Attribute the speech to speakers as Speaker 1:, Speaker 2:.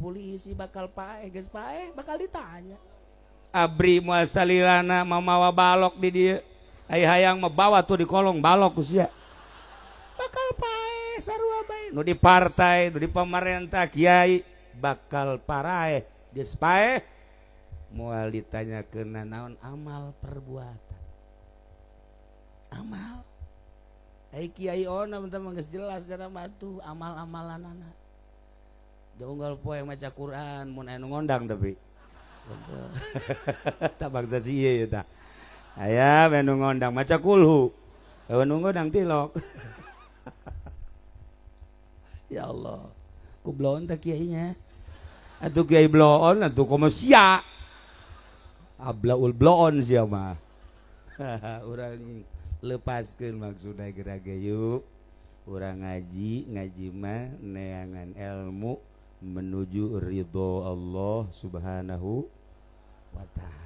Speaker 1: Polisi bakal paeh, geus paeh bakal ditanya. Abri moal salilana mamawa balok di dieu. Ai hayang mah bawa tuh di kolong balok ku sia. Bakal paeh sarua bae. Nu di partai, nu di pemerintah, kiai bakal paraeh, geus paeh moal ditanyakeun naon amal perbuatan. Amal. Ai kiai ona mah geus jelas cara mah amal-amalanana. Unggal poe maca Quran mun aya nu ngondang, tapi tak bangsa si ieu tah. Aya nu ngondang maca kulhu. Nu ngondang tilok. Ya Allah. Ku bloon teh kiainya. Atuh kiai bloon atuh komo sia. Ablaul bloon sia mah. Urang lepaskeun maksudna geura ge yuk. Urang ngaji, ngaji mah neangan ilmu menuju ridho Allah Subhanahu wa Ta'ala.